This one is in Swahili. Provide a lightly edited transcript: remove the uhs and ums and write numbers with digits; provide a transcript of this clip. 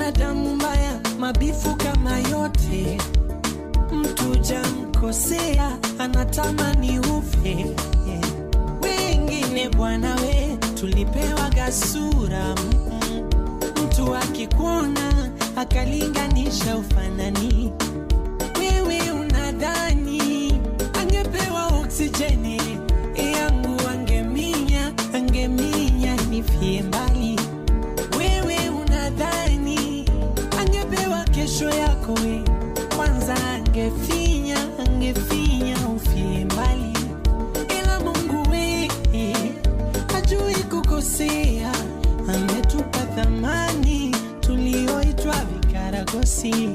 Binadamu mbaya, mabifu kama yote, mtu jamkosea anatamani ufe. Wengine bwana we tulipewa gasura, mtu akikuona akalinganisha ufanani, wewe unadhani angepewa oksijeni yangu angeminya, angeminya nifie mbali. Wewe unadhani angepewa kesho yako we, kwanza angefinya, angefinya ufie mbali. Ila Mungu we hajui kukosea, ametupa thamani tulioitwa vikaragosi.